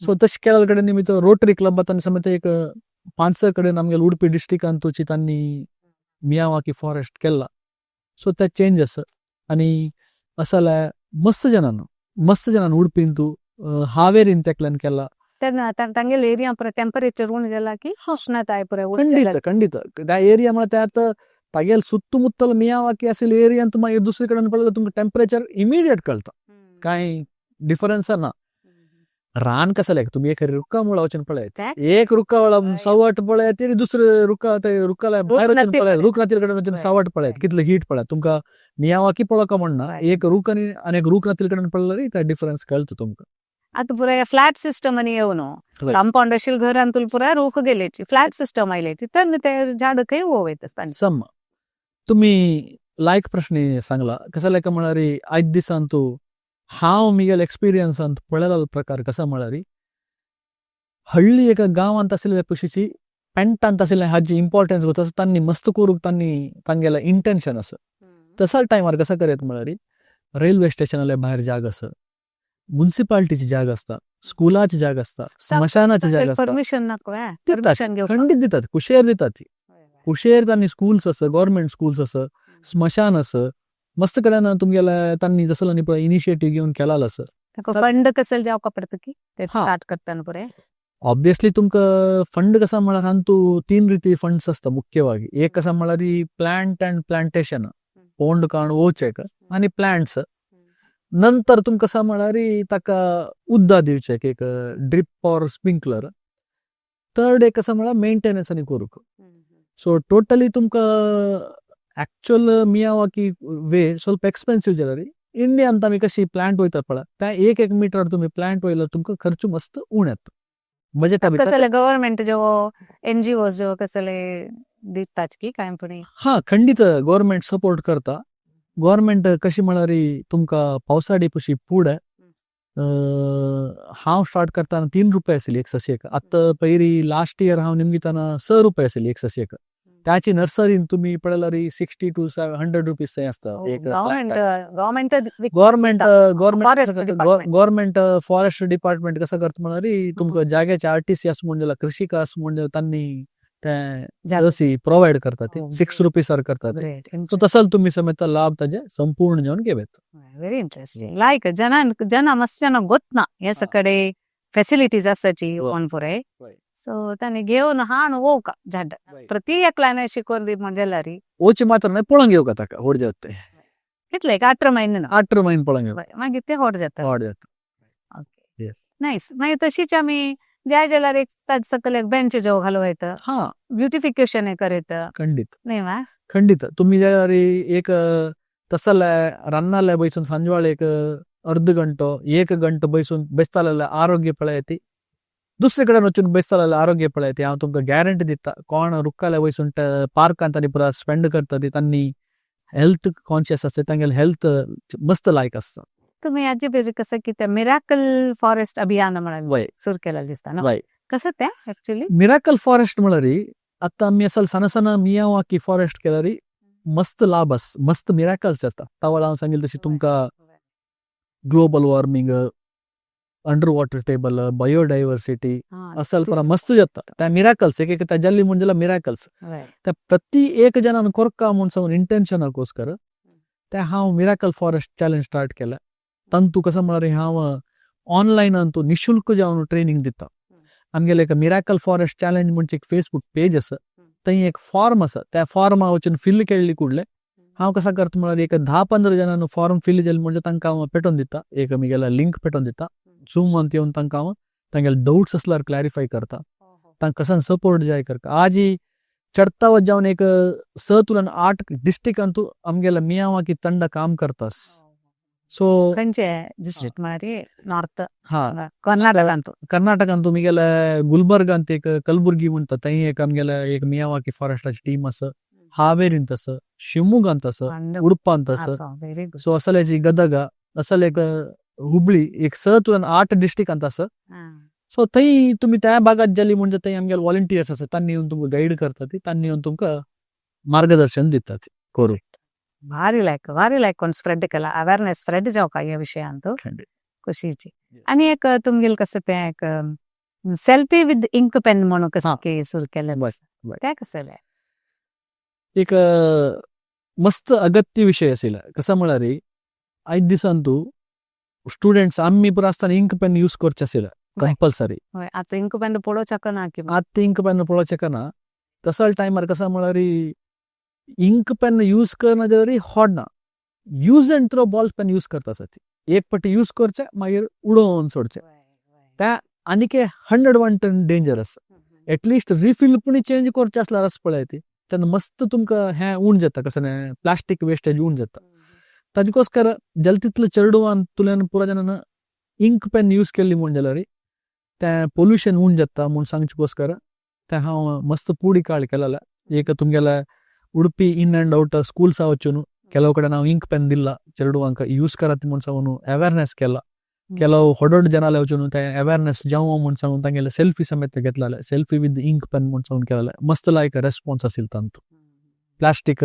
सो तशें केल्या कडेन निमित्त रोटरी क्लब तांणी समेत एक 5-6 कडेन आमगेले उडपी डिस्ट्रिक्टांतूची तांणी मियावाकी फॉरेस्ट केला. सो ते चेंज आसा आनी असाल्या मस्त जणांनो, मस्त जणांनो उडपींतू हावेरीन तेकल्यान केला. तेन्ना तांगेले एरिया पुरा टेम्परेचर उणें जाला की उष्णताय पुरा. खंडीत खंडीत त्या एरिया म्हळ्यार त्यात तागेल सुत्तमुत्तल मियावाकी आशिल्ले एरियांत मागीर दुसरे कडेन पळयल्यार तुमकां टेम्परेचर इमिडिएट कळटा, कांय डिफरन्स ना. रान कसं लायक तुम्ही एक रुक्का मुळा वचून पळयत, एक रुक्का वळा सवट पळयत आनी दुसरे रुक्का ते रुक्काला भायर वचून पळयत, रुख नातील कडेन वचून सवट पळयत कितले हीट पळयत तुमकां मियावाकी पळोवका म्हणना, एक रुख आनी एक रुख नातील कडेन पळयल्यार ते डिफरन्स कळटा तुमकां. आतां पुराय फ्लॅट सिस्टम आनी येवन कंपाऊंड अशील घरान तुला पुराय रूख गेल्याची फ्लॅट सिस्टम आयल्याची तर ते झाड खंय वयता आसतना. सम तुमी लायक प्रश्न सांगला. कसं लायक म्हळ्यार आयज दिसान तूं हांव मिगेल एक्सपिरियन्सान पळयला प्रकार कसा म्हळ्यार हळ्ळी एका गांवांत आशिल्ल्या पशीची पेंटांत आशिल्ल्या हाजी इम्पॉर्टन्स गोत आसा तांणी मस्त करूंक तांणी तांगेलें इंटेन्शन आसा. तसाल टायमार कसं करयत म्हळ्यार रेल्वे स्टेशनाले भायर जाग आसा, मुन्सिपाल्टीची जाग आसता, स्कुलाची जाग आसता, स्मशानाची जाग आसता. परमिशन नाका. खंडीत दितात, कुशेर दितात ती. कुशेर तांणी स्कूल्स आसा, गव्हर्मेंट स्कूल्स आसा, स्मशान आसा, मस्त कडेन तुमगेले तांणी जसो न्ही पळय इनिशिएटीव घेवन केलाल आसा. फंड कसं जावका पडटा की ते स्टार्ट करतना पुराय. ऑब्वियसली तुमकां फंड कसा म्हळ्यार हातूंत 3 रिती फंड्स आसता मुख्यवागी. एक कसा म्हळ्यार प्लांट अँड प्लांटेशन, पोंड काण वोवचें आनी प्लांट्स. नंतर तुमकां कसा म्हळ्यार ताका उदक दिवचें एक ड्रीप ऑर स्प्रिंकलर. थर्ड एक कसा म्हळ्यार मेंटेनन्स आनी करूंक. सो टोटली तुमकां एक्चुअल मियावाकी वे ಸ್ವಲ್ಪ एक्सपेन्सिव जाल्यार इंडियांत आमी कशी प्लांट वयतात पळय त्या 1-1 मिटर तुमी प्लांट वयल्यार तुमकां खर्च मस्त उणें येता. बजेटा भितर. कसले गव्हर्मेंट जो एनजीओ जो कसले दितात की काय पण. हा खंडीत गव्हर्मेंट सपोर्ट करता. गव्हर्मेंट कशी म्हळ्यार तुमकां पावसाडी पशी पुढे हांव स्टार्ट करतना 3 रुपये आशिल्ली एक सशेक. आतां पयरी लास्ट इयर हांव निमगितना 6 रुपये आशिल्ली एक सशेक. त्याची नर्सरीन तुम्ही पळयल्यार 60 to 100 rupees थंय आसता. Government government government forest department कसं करता म्हळ्यार तुमकां जाग्याचे आरटीसी आसा म्हूण जाल्यार कृषीक आसा म्हूण जाल्यार तांणी ते प्रोवायड करतात, 6 रुपीसार करतात. सो तसल तुमी समेत लाभ ताजे संपूर्ण घेवन घेवं. Very interesting. लायक जना जना मस्त जना गोतना हे सगळे फॅसिलिटीज आसाची ऑन पुराय. सो तांणी घेवन हाण वोवका झाड प्रति एकल्याने शिकवून दी म्हणजे जाल्यार ओचे मात्र न्हय पळोवंक घेवका ताका व्हड जाता ते. कितले एक 18 महिने ना. 18 महिने पळोवंक घेवका. मागीर ते व्हड जाता. व्हड जाता. नायस. मागीर तशीच आमी जाय जाल्यार एक ताजे सकयल एक बेंच जो घालूं येता, ब्युटिफिकेशन करयता. खंडीत न्ही वा? खंडीत. तुमी जाल्यार एक तसले रान्नाले बैसून सांजवाळ एक अर्द घंटो 1 घंटो बैसून बेसताले आरोग्य पळयती, दुसरे कडेन वचून बेसताले आरोग्य पळयती. हांव तुमकां गॅरंटी दिता कोण रुक्काले वयसून पार्कांत तांणी पुरा स्पेंड करता ती तांणी हेल्थ कॉन्शियस आसता, तांगेले हेल्थ मस्त लायक आसता. तुम्ही याचे बेरी कसं की ते मिराकल फॉरेस्ट अभियान म्हणून सुरू केलेलं दिसता ना, कसं ते ऍक्च्युली मिराकल फॉरेस्ट म्हळ्यार आता आमी असल सण सण मियावाकी फॉरेस्ट केल्यार मस्त लाभ आस, मस्त मिराकल्स जाता. तावळ हांव सांगिल्लें तशी तुमकां global warming, Under water table, biodiversity असल पुरा मस्त जाता. त्या मिराकल्स एक एक त्या जल्ली म्हणजे मिराकल्स. त्या प्रति एक जणान कोरका म्हूण इंटेन्शनाकोस्कर त्या हांव मिराकल फॉरेस्ट चॅलेंज स्टार्ट केला. तंतू कसं म्हळ्यार हांव ऑनलायन अंतू निशुल्क जावन ट्रेनिंग दिता. आमगेले एक मिराकल फॉरेस्ट चॅलेंज म्हणजे एक फेसबुक पेज आसा, थंय एक फॉर्म आसा, त्या फॉर्मा वचून फिल केल्ली कुडले हांव कसा करता म्हळ्यार एक 10-15 जाणांनी फॉर्म फिल केले म्हणजे तांकां हांव पेटोवन दिता, एक म्हगेलो लिंक पेटोवन दिता. झूमांत येवन तांकां हांव तांगेले डाउट्स आसल्यार क्लॅरिफाय करता, तांकां कसान सपोर्ट जाय करता. आजी चडता जावन एक 6 तुलन 8 डिस्ट्रिक्टांतू आमगेले मियावाकी ತಂಡ काम करतास. सो खंयचे डिस्ट्रिक्ट म्हळ्यार नॉर्थ? हा. कर्नाटकांतू. कर्नाटकांतू मिगेले गुलबर्ग ಅಂತ एक कलबुर्गी म्हणटा, थंय एक आमगेले एक मियावाकी फॉरेस्टाची टीम आसा, हावेरींत आसा, शिवमोगांत आसा, उडपांत आसा. Very good. सो असल्याची गदग, असल एक हुबळी, एक 6 तुलन 8 डिस्ट्रिक्टांत आसा. सो थंय तुमी त्या भागात जाली म्हणजे थंय आमगेले वॉलंटियर्स आसा, तांणी येवन तुमकां गायड करतात, तांणी येवन तुमकां मार्गदर्शन दितात करू. ಭಾರಿ ಲೈಕ್, ಭಾರಿ ಲೈಕ್ ಒಂದು ಸ್ಪ್ರೆಡ್ केला, अवेअरनेस स्प्रेड जावका ह्या विशयांत. खुशीची. आनी एक तुमगेल कसं तें एक सेल्फी विथ इंक पेन म्हणून कसं की सुरू केलें, तें कसं? एक मस्त अगत्य विशय आशिल्लो. कसं म्हळ्यार आयज दिसांतू स्टुडंट्स आमी पुरा आसतना इंक पेन यूज करचे आशिल्ले कंपल्सरी. हय, आतां इंक पेन पळोवच्याक ना की. आतां इंक पेन पळोवचें ना. तसल टायमार कसं म्हळ्यार इंक पेन यूज करना जाल्यार होड ना, use and throw ball pen use करता आसा. ती एक पट्टी यूज करचे मागीर उडोवन सोडचे, त्या आनीक 101 dangerous. At least refill पुणी चेंज करचे आसल्यार आस पळय ती तेन्ना मस्त तुमकां हें उण जाता, कसं प्लास्टीक वेस्टेज उण जाता. ताजेकोस्कर जाल तितलो चेडवान तुल्यान पुरा जाणान इंक पेन यूज केल्ली म्हूण जाल्यार तें पोल्युशन उण जाता म्हूण सांगचे तें हांव मस्त पुडी काळ केलेलें. एक तुमगेले उडपी इन अँड आउट स्कूल्सा वचून ಕೆಲವು ಕಡೆ ನಾವು ಇಂಕ್ ಪೆನ್ ದಿಲ್ಲ चेडवांक यूज करात म्हूण सांगून अवेअरनेस केला. ಕೆಲವು ಹೊಡೊಡ್ ಜನ वचून ते अवेअरनेस जावं म्हूण सांगून तांगेले सेल्फी समेत घेतलेले, सेल्फी विथ इंक पेन म्हूण सांगून केलेले. मस्त लायक रेस्पॉन्स आशिल्लो तांतू. प्लास्टीक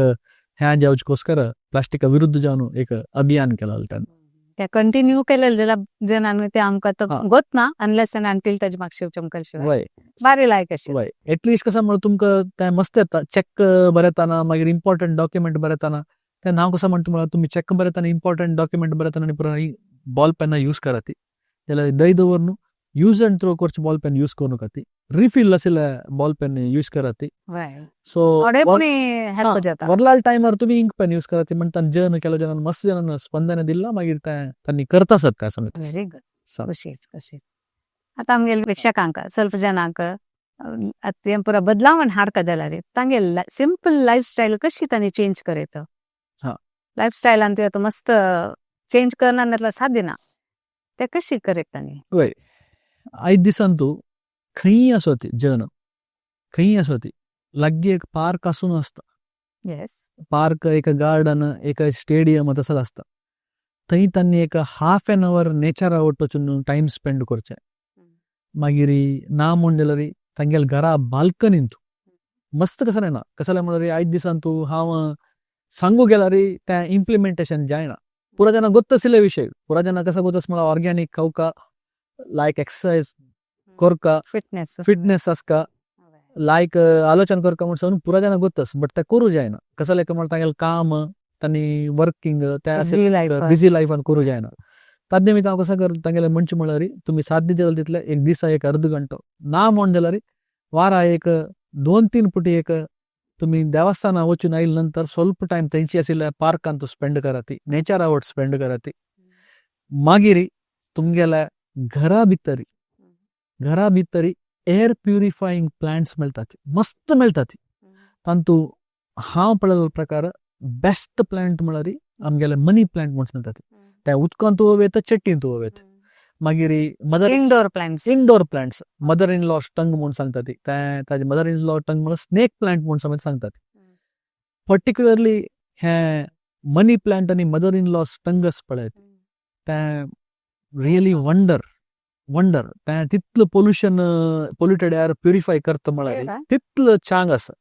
ह्या जावचेकोस्कर प्लास्टिका विरुद्ध जावन एक अभियान केलेलें तांणी. ते कंटिन्यू केलेले जाल्यार जनांनी ते आमकां तो गोत ना अनलेस अँड अंटील ताजे मागशे चमकल शिवाय. बारी लायक आशिल्लें. वय, एटलिस्ट कसं म्हळ्यार तुमकां तें मस्त येता चॅक बरयतना, मागीर इम्पॉर्टंट डॉक्युमेंट बरयतना. तेन्ना हांव कसं म्हणटा म्हळ्यार तुमी चॅक बरयतना, इम्पॉर्टंट डॉक्युमेंट बरयतना आनी पुरा बॉल पेनां यूज करात ती जाल्यार दय दवर न्हू, यूज अँड थ्रो करचे बॉल पेन यूज करूं नाका, ती रिफील आशिल्ले बॉल पेन यूज करात ती. सो थोडे पुणी हेल्प जाता. वरलाल टायमार तुमी इंक पेन यूज करात म्हणटा. जन ಕೆಲವು ಜನ मस्त जनान स्पंदन दिला, मागीर तें तांणी करता सत काय समेत. व्हेरी गुड, खुशी खुशी. आतां आमगेले प्रेक्षकांक ಸ್ವಲ್ಪ जनांक आतां हें पुरा बदलावण हाडका जाल्यार तांगे सिंपल लायफ स्टायल कशी तांणी चेंज करयत? लायफ स्टायलान ती आतां मस्त चेंज करना जाल्यार साध्य ना, ते कशी करयत तांणी? वय, आयज दिसान तूं खंयी आसो ती जन खंयी आसो ती लागीं एक पार्क आसून आसता. पार्क, एक गार्डन, एक स्टेडियम तसोच आसता. थंय तांणी एक हाफ एन our नेचरा वट वचून टायम स्पेंड करचें. मागीर ना म्हूण जाल्यार तांगेले घरा बाल्कनींत मस्त कसलें ना कसलें म्हळ्यार आयज दिसान तूं हांव सांगू गेल्यार तें इम्प्लिमेंटेशन जायना. पुरा जाणां गोत्त आशिल्ले विशय, पुरा जाणां कसो गोत्त म्हळ्यार ऑर्गेनीक खावका, लायक एक्सरसायज करका, फिटनेस. फिटनेस आसका, लायक आलोचन करका म्हूण सांगून पुरा जाणां गोत्तस, बट तें करूं जायना. कसलें म्हळ्यार तांगेलें काम, तांणी वर्किंग तें बिजी लायफ. बिजी लायफान करूं जायना. ताजे निमित्त हांव कसो करता तांगेलें म्हणचें म्हळ्यार तुमी साध्य जाल्यार तितलें एक दिसा एक अर्द घंटो, ना म्हूण जाल्यार वारा एक 2-3 पुटी एक तुमी देवस्थाना वचून आयले नंतर ಸ್ವಲ್ಪ टायम थंयची आशिल्ल्या पार्कांत स्पेंड करात, नेचरा वट स्पेंड करात. मागीर तुमगेल्या घरा भितरी air purifying plants मेळटात, मस्त मेळटात. तांतू हांव पळयल्लो प्रकार बेस्ट प्लांट म्हळ्यार आमगेले मनी प्लांट म्हूण मेळटात. ते उदकांत वयता, चट्टींत वयता. मागीर mother indoor plants. Indoor plants, mother in law tongue म्हूण सांगता ती, ते ताजे मदर इन लॉ टंग म्हणल्यार स्नेक प्लांट म्हूण समज सांगतात. पर्टिक्युलरली हे मनी प्लांट आनी मदर इन लॉ टंग आसा पळय, तें रियली वंडर वंडर. तें तितलो पोल्युशन, पोल्युटेड एअर प्युरिफाय करता म्हळ्यार तितलो चांग आसा.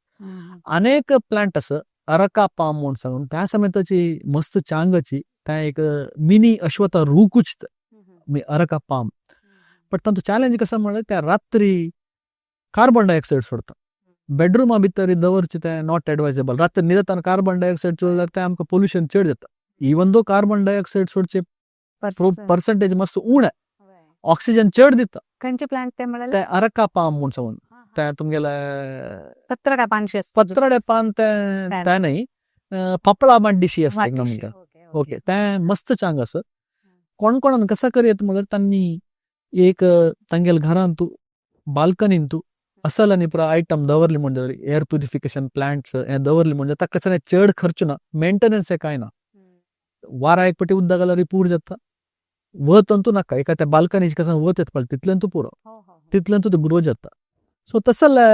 अनेक प्लांट आसा, अरका पाम म्हूण सांगून त्या समेताची मस्त चांगाची, तें एक mini Ashwath रूकूच Arka palm. But तांचो चॅलेंज कसो म्हळ्यार त्या रात्री कार्बन डायऑक्सायड सोडता. बेडरुमा भितर दवरचें तें not advisable. रात्री न्हिदताना कार्बन डायऑक्सायड सोडल्यार तें आमकां पोल्युशन चड जाता. इवन दो कार्बन डायऑक्सायड सोडचे पर्संटेज मातसो उणें, ऑक्सिजन चड दिता. खंयचे प्लांट ते म्हळ्यार? तें अरका पाम म्हूण सांगून तें तुमगेलें पत्रडा पानशी आसता. पत्राडे पान तें तें न्हय, पापळा माड्डीशी आसता एक म्हणटा. ओके, तें मस्त चांग आसा. कोण कोणान कसो करयत म्हळ्यार तांणी एक तांगेल्या घरांत बाल्कनींत असल आनी पुरो आयटम दवरली म्हण जाल्यार, एअर प्युरिफिकेशन प्लांट्स हें दवरली म्हण जाल्यार ताका कसलें चड खर्च ना, मेंटेनन्स कांय ना. वारा एक पटी उदक घाल्यार पूर जाता. वत अंतू नाका, एका त्या बाल्कनीचे कसो वत येता पळय तितल्यान तूं पुरो, तितल्यान तूं ग्रो जाता. सो तसले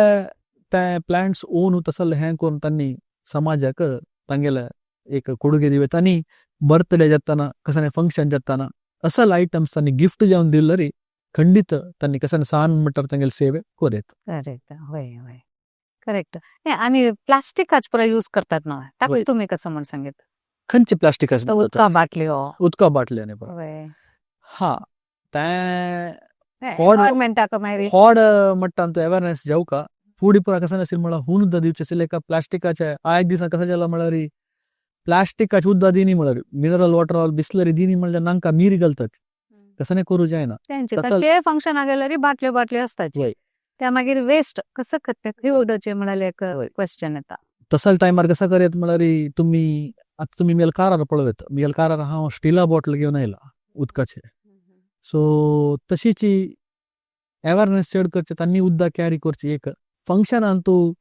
ते प्लांट्स ओन तसले हें करून तांणी समाजाक तांगेले एक कोडुगे दिवयता. आनी बर्थडे जाताना, कसलें फंक्शन जाताना असल आयटम्स तांणी गिफ्ट जावन दिल्यार खंडीत तांणी कसलें सान म्हणटार तांगेले सेवे करयत. करेक्ट, हय हय, करेक्ट. आनी प्लास्टिकाच पुरो यूज करतात ना, ताका तुमी कसं म्हण सांगीत? खंयचे प्लास्टिक? उदका बाटल्यो. उदका बाटल्यो न्ही? हा, तें एनवायरमेंटाक मागीर होड मट्टान तो अवेरनेस जावका फुडी पुरा कसं नाशिल्लें म्हळ्यार हून उदक दिवचें आशिल्लें एका प्लास्टिकाचे. आ एक दिसा कसं जालां म्हळ्यार प्लास्टिकाचे उदक दिनी म्हळ्यार मिनरल वॉटर बिसलरी दिनी म्हळ्यार नांका मीर घालतात. तसं करूं जायना. तेंचे ते फंक्शन गेल्यार बाटल्यो बाटल्यो आसताचे, त्या मागीर वेस्ट कसं करते, खंय उडोवचें म्हळ्यार एक क्वेश्चन येता. तसल टायमार कसं करयत म्हळ्यार तुमी आतां तुमी मेल कारार पळयत, मेल कारार हांव स्टिला बॉटल घेवन आयला उदकाचे. सो तशीची अवेरनेस चड करचे, तांणी उदक कॅरी करची. एक फंक्शनान तूं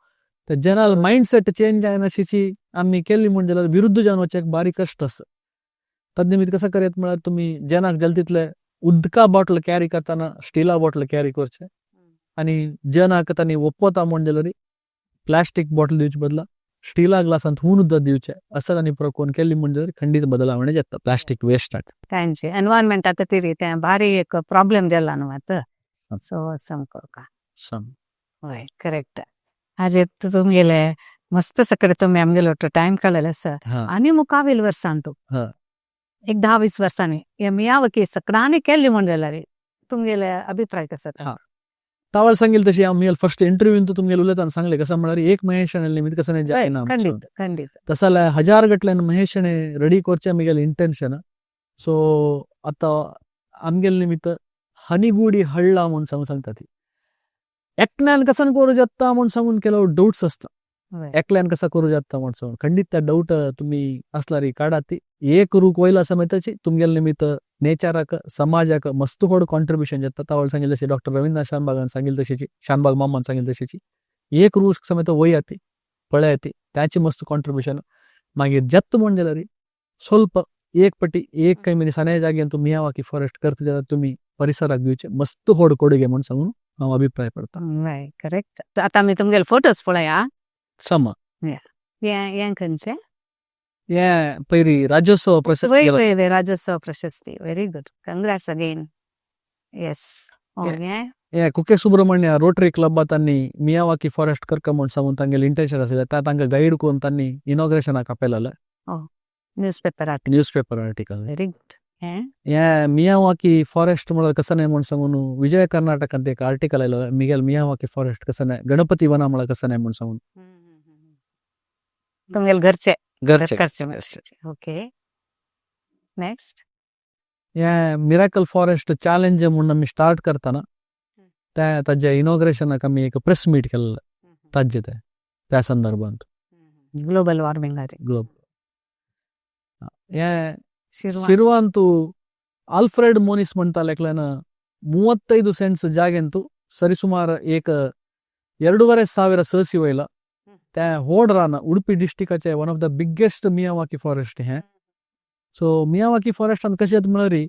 ते जनरल मायंडसेट चेंज जायनाशीची आमी केली म्हण जाल्यार विरुद्ध जावन वचपाक बारीक कश्ट आसा. तद निमित्त कसं करयत म्हळ्यार तुमी जनाक जाता तितले उदका बॉटल कॅरी करतना स्टिला बॉटल कॅरी करचे, आनी जनाक तांणी ओपवता म्हण जाल्यार प्लास्टीक बॉटल दिवचे बदला स्टिला ग्लासांत हून उदक दिवचें. असं आनी कोण केली म्हण जाल्यार खंडीत बदलावणे जाता प्लास्टीक वेस्टाक. तांचे एनवायरमेंटाक तरी तें भारी एक प्रॉब्लेम जाला न्हू आतां. सो असं करका. हय, करेक्ट. हाजे तुमगेले मस्त सगळे तुमी आमगेलो टायम काडलेलो आसा. आनी मुखावेल वर्सान तूं एक 10-20 वर्सांनी हे मियावकी सगळ्यांनी केल्ली म्हण जाल्यार तुमगेले अभिप्राय कसो? तावळ सांगेल तशी हांव मियल फर्स्ट इंटरव्यून तुमगेले उलयताना सांगले कसं म्हळ्यार एक महेश निमित्त कसं जायना. खंडीत खंडीत. तसं जाल्यार हजार गटल्यान महेशाने रेडी करचें आमगेलें इंटेन्शन. सो आतां आमगेले निमित्त हनिगुडी हळ्ळा म्हूण सांगून सांगता ती एकल्यान कसन करूं जाता म्हूण सांगून ಕೆಲವು डौट्स आसता. एकल्यान कसो करूं जाता म्हूण सांगून खंडीत त्या डावट तुमी आसल्यार काडात. ती एक रूख वयला समेताची तुमगेले निमित्त नेचराक समाजाक मस्त व्हड कॉन्ट्रिब्युशन जाता. तावळ सांगिल्लें तशें डॉक्टर रवींद्र शानबागान सांगिल्लें तशेंची, शानबाग मामान सांगिल्लें तशेंची एक रूख समेत वया ती पळया ती त्याची मस्त कॉन्ट्रिब्युशन मागीर जाता म्हूण जाल्यार ಸ್ವಲ್ಪ एक पटी एक काय मिनी सण्या जाग्यान तूं मियावाकी फॉरेस्ट करता जाल्यार तुमी परिसराक दिवचे मस्त व्हड कोडुगे म्हूण सांगून हांव अभिप्राय पडटा. हय, करेक्ट. आतां आमी तुमगेले फोटोज पळया. समा. हें खंयचें? हें पयरी राज्योत्सव प्रशस्ती. वय, राज्योत्सव प्रशस्ती. Very good, congrats again. Yes. हें कुके सुब्रमण्य रोटरी क्लबा तांणी मियावाकी फॉरेस्ट करका म्हूण सांगून तांगेलें इंटेन्शन आशिल्लें, तांकां गायड करून तांणी इनॉग्रेशनाक आपयलेलें. Newspaper article. Newspaper article. Very good. हें मियावाकी फॉरेस्ट म्हळ्यार कसं न्हय म्हूण सांगून विजय कर्नाटकांत एक आर्टिकल आयलो, मिगेल मियावाकी फॉरेस्ट कसं न्हय, गणपती वना म्हळ्यार कसं न्हय म्हूण सांगून. तुमगेले घरचे. घरचे. घरचे. Okay, next. हें मिराकल फॉरेस्ट चॅलेंज म्हूण आमी स्टार्ट करतना ते ताजे इनॉग्रेशनाक आमी एक प्रेस मीट केल्लें ताजे ते त्या संदर्भात. ग्लोबल वॉर्मिंगाचे. ग्लोब हें शिरवांतू आल्फ्रेड मोनिस म्हणटाले एकल्यान 35 ಸೆಂಟ್ಸ್ ಜಾಗೆಂತು ಸರಿಸುಮಾರು ಏಕ 2500 ಸಸಿ ವೈಲ त्या होड रान उडपी डिस्ट्रिक्टाचे one of the biggest Miyawaki forest हें. सो मियावाकी फॉरेस्टान कशें जाता म्हळ्यार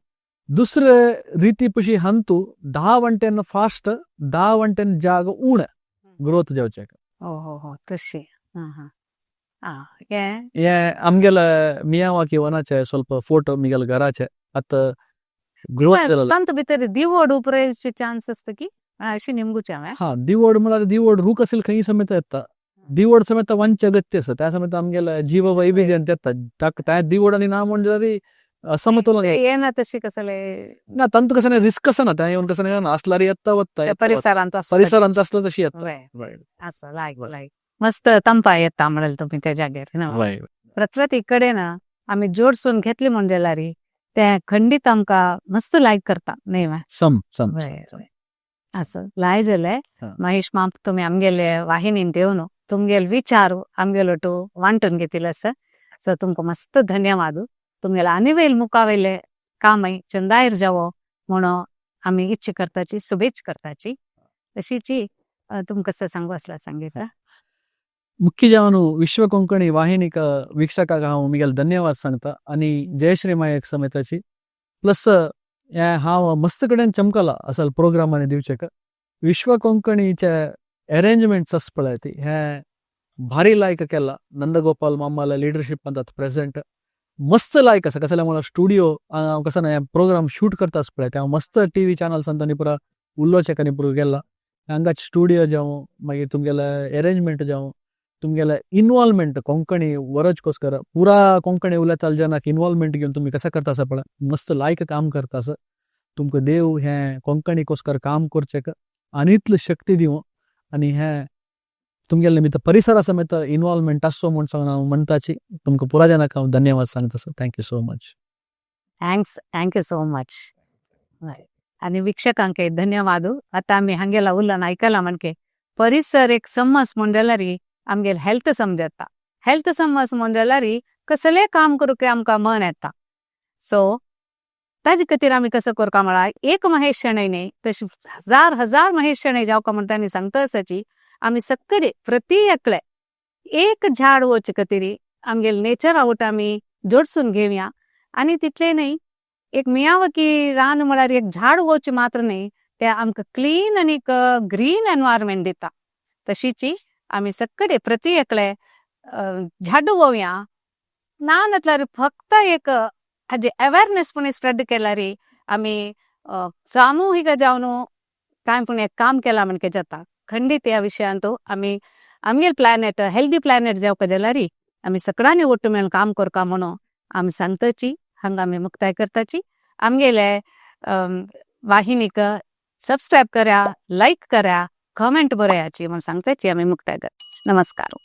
दुसरे रिती पशी हांतू 10 वंटेन फास्ट 10 वंटेन जाग उणें ग्रोथ जावचें. हो हो हो, तशी. हां हां हें हें आमगेले मियावाकी वनाचे ಸ್ವಲ್ಪ फोटो मिगेले घराचे आतां ग्रोथ जालेले. तांत भितर दिवड उपरायचे चान्स आसता की अशी निमगुचे हांवें. हा, दिवड म्हळ्यार दिवड रूख असेल खंय समेत येता, दिवड समेत वनचे अगत्य आसा. त्या समेत आमगेले जीव वैविध्य येता. ताका त्या दिवड आनी ना म्हण जाल्यार समतोलन येना तशी कसले. ना, तांतू कसं रिस्क कसं ना, त्या येवन कसं ना असलारी येता वत्ता त्या परिसरांत आसता. परिसरांत असलं तशी येता. असं लायक लायक मस्त तंपा येता म्हणेल तुम्ही त्या जागेर ना. प्रकृती कडे ना आमी जोडसून घेतली म्हणजेलारी ते खंडीत आमकां मस्त लायक करता न्ही मा? सम सम. असं लाय जालें. हा. महेश माम, तुम्ही आमगेले वाहिनीन येवन तुमगेले विचार आमगेलोटू वांटून घेतील असं, सो तुमकां मस्त धन्यवाद. तुमगेले आनी वेल मुखावेले कामय चंदायर जावो म्हणून आमी इच्छा करताची, शुभेच्छा करताची. तशीची तुमकां कसं सांगू असला सांगितलं. मुख्य जावन विश्व कोंकणी वाहिनीक वीक्षकाक हांव मिगेल धन्यवाद सांगता आनी जयश्री मायक समेताची. प्लस हे हांव मस्त कडेन चमकला असल प्रोग्रामांनी दिवचेक विश्व कोंकणीचे अरेंजमेंट्स आस पळय ती हे भारी लायक केला. नंदगोपाल मामाला लिडरशीप म्हणतात प्रेझेंट मस्त लायक आसा. कसले म्हणल्यार स्टुडियो हांव कसं ना प्रोग्राम शूट करता आस पळय ते हांव मस्त टीव्ही चॅनल्सान तांणी पुरा उलोवचें आनी पुरो गेला. हांगाच स्टुडियो जावं, मागीर तुमगेले अरेंजमेंट जावं, तुमगेले इन्वॉल्वमेंट कोंकणी वरजकोस्कर पुरा कोंकणी उलयताले जनाक इन्वॉल्वमेंट घेवन तुमी कसं करता आसा पळय, मस्त लायक काम करता आसा. तुमकां देव हें कोंकणीकोस्कर काम करचें आनी इतली शक्ती दिवं आनी हें तुमगेले निमित्त परिसरा समेत इन्वॉल्वमेंट आसचो म्हूण सांगून हांव म्हणटाची. तुमकां पुरा जनाक हांव धन्यवाद सांगता sir. Thank you so much. Thanks, thank you so much. आणि वीक्षकांक धन्यवाद. आता आमी हांगेला उलोवन आयकला म्हणके परिसर एक समज म्हणल्यार आमगेल हेल्थ समजता, हेल्थ समज म्हणल्यार कसलें काम करूंक आमकां मन येता. सो ताजे खातीर आमी कसं करता म्हळ्यार एक महेश शणै न्ही, तशी हजार हजार महेश शणै जावका म्हणटा आमी सांगता. आसाची आमी सक्कडे प्रति एकले एक झाड वचचे खातीर आमगेले नेचर आवट आमी जोडसून घेवया. आनी तितलें न्ही, एक मियावकी रान म्हळ्यार एक झाड वचचें मात्र न्ही, ते आमकां क्लीन आनी ग्रीन एनवायरमेंट दिता. तशीची आमी सक्कडे प्रति एकले झाड वोवया ना नातल्यार फक्त एक हाजी अवेरनेस पूण स्प्रेड केल्यार आमी सामुहीक जावन कांय पूण एक काम केलां म्हणके जाता खंडीत. ह्या विशयांत आमी आमगेले प्लॅनेट हेल्दी प्लॅनेट जावपा जाल्यार आमी सगळ्यांनी ಒಟ್ಟು मेळून काम करका म्हणून आमी सांगताची. हांगा आमी मुक्ताय करताची. आमगेले वाहिनीक सबस्क्रायब करा, लायक करा, कमेंट बरयाची म्हूण सांगताची. आमी मुक्ताय करता. नमस्कार.